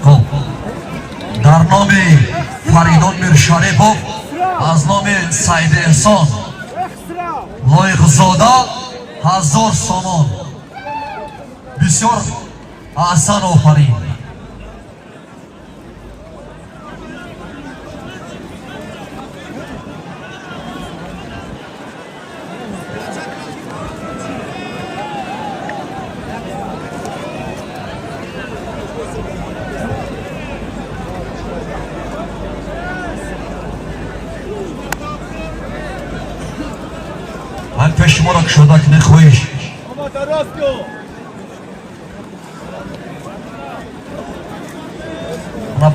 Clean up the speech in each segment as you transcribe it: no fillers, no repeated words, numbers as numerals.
Хоб, дар номи Фаридун Миршарипов, аз номи Саид Эҳсон Лоиқзода 1000 сомон. Бисёр аҳсан, офарин. Ман пеш шуморо кушода кунед, хоҳиш. Ана,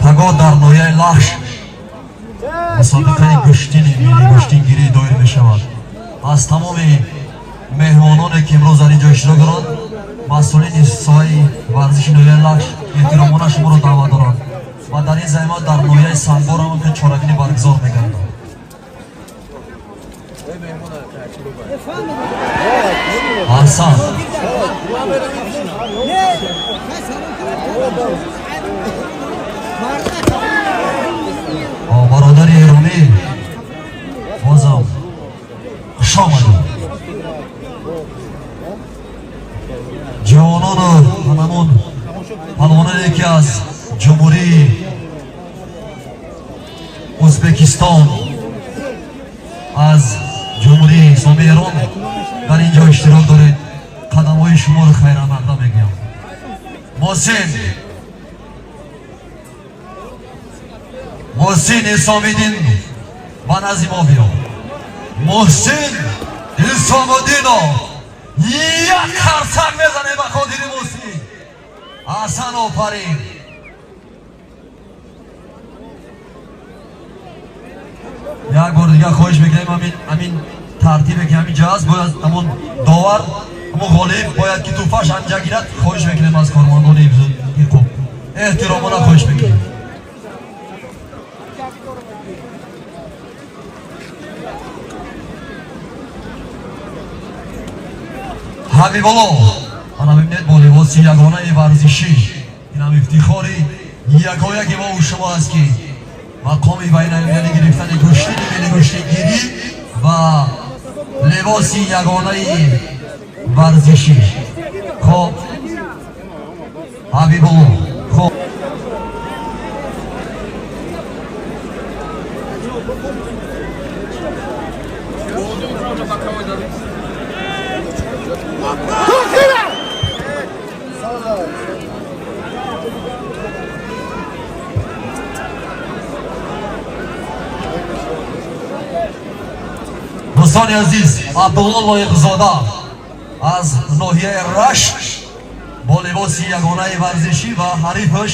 пагоҳ дар ноҳияи Лахш мусобиқаи гӯштини милли гӯштингирӣ доир мешавад. Аз тамоми меҳмононе, ки имрӯз дар ин ҷо иштирок доранд, масъулини соҳаи варзиши ноҳияи Лахш эҳтиромона шуморо даъват доранд ва дар ин замина дар ноҳияи Сангвор ҳам ки чорабинӣ баргузор мегардад. Аҳсан. Бародари эронӣ, бозам хуш омадед. Ҷавонону ҳамамон палвононе, ки аз Ҷумҳурии Ӯзбекистон, аз Ҷумҳурии Исломии Эрон дар ин ҷо иштирок доред, қадамҳои шуморо хайрамақдам мегӯям. Муҳсин, Муҳсин Исомиддин, ба назди мо биё. Муҳсин Исомиддинов, як қарсак мезанем ба хотири Муҳсин. Аҳсан, офарин. Як бор дигар хоҳиш мекунем, ҳамин тартибе, ки ҳамин ҷо аст, бояд ҳамон довар, ҳамон ғолиб бояд ки туҳфаш ҳаминҷа гирад. Хоҳиш мекунем аз кормандони ҳуқуқ, эҳтиромона хоҳиш мекунем. Ҳабибулло, ана бибинед, бо либоси ягонаи варзишӣ. Инам ифтихори якояки мо шумо аст, ки мақоми байналмилалӣ гирифтани гӯштини милли гӯштингирӣ ва либоси ягонаи варзишӣ. Хоб, Ҳабибулло, хоб. Дӯстони азиз, Абдулло Лоиқзода аз ноҳияи Рашт бо либоси ягонаи варзишӣ ва ҳарифаш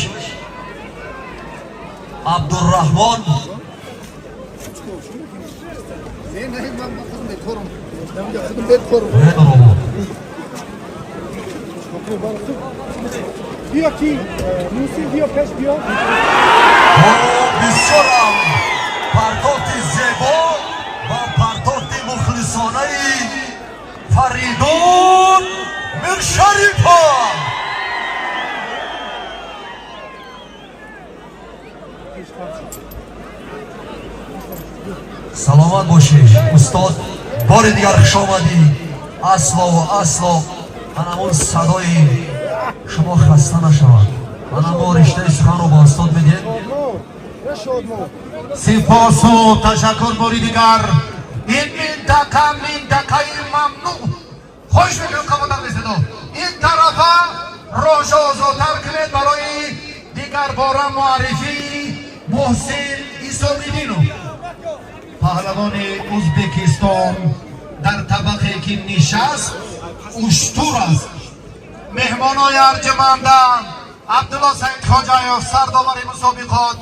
Абдурраҳмон. Не, не, ман худам мекорам. Худам бекорам. Робот. Бیا کی موسی، بیا پش، بیا. Бисёрам партофти зебо ва партофти мухлисонаи Фаридун Миршарипов. Саломат бошӣ, устод, бори дигар хуш омадӣ. Аслову асло анамун садои шумо хаста нашавад. Ана мо риштаи суханро ба устод медиҳем. Сипосу ташаккур бори дигар. Ин минтақа минтақаи мамнӯъ. Хоҳиш мекунам, командар беседо, ин тарафа роҳшо озодтар кунед барои дигарбора муаррифии Муҳсин Исомиддинов, паҳлавони Ӯзбекистон. Дар табақе ки нишаст, уштур аст. Меҳмонои арҷумандам, Абдулло Саидхоҷаев, сардовари мусобиқот,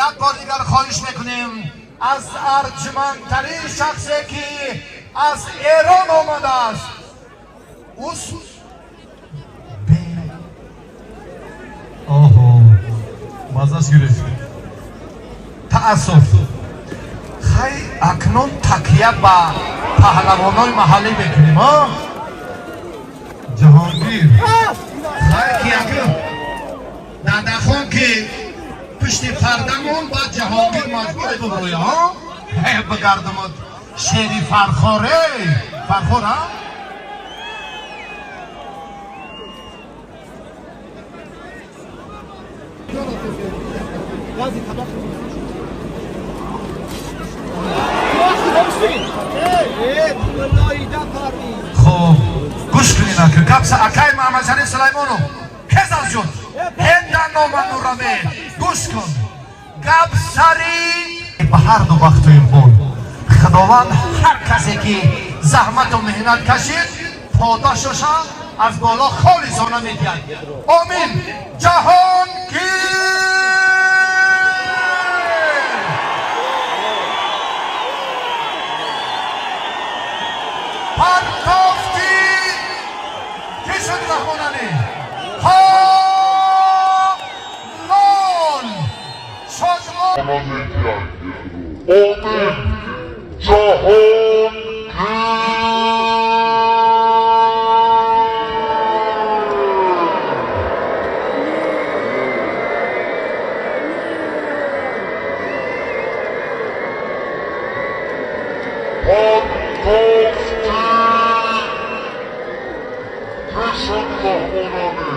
як бор дигар хоҳиш мекунем аз арҷумандтарин шахсе, ки аз Эрон омадааст, ус Оҳо, маззаш гирифт. Таассуф. Хай, акнун такя ба паҳлавонои маҳаллӣ мекунем, а Ҷаҳонгир. Хай, ки акнун Пушти пардамон баъд Ҷаҳонгир маҷбуре буброя, ҳо? Бигардамад шери Фархоре, Фархор, а? Gazi tabak. Хуб, гӯш кунед, ака, гапса акай Маҳамадшариф Сулаймонов кез аз ҷуд ҳенда нома нураме, гӯш кун, гап сари ба ҳарду вақту иқбол. Худованд ҳар касе ки заҳмату меҳнат кашид, подошаша аз боло холисона медиҳад. Омин. Ҷаҳонгир партофти ки шуд? Раҳмоналӣ ҳолол шодмон. Омин. Ҷаҳонгир партофти ки шуд? Раҳмоналӣ.